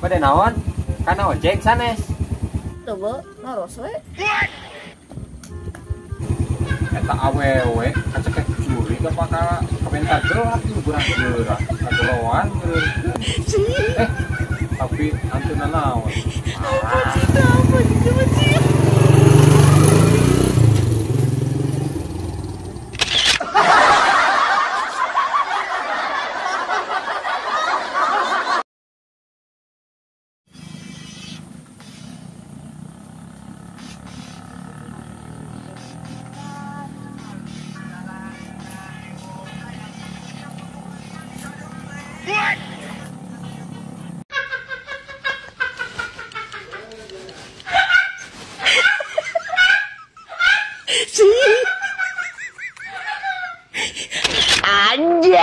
Bade naon? Kana ojek sanes. Teu be, naros we. Eta awewe kacekek curi ka pakala kapenta gelap nu geurah-geurah kageloan. Tapi anteuna naon? Apa sih apa sih? Anjay.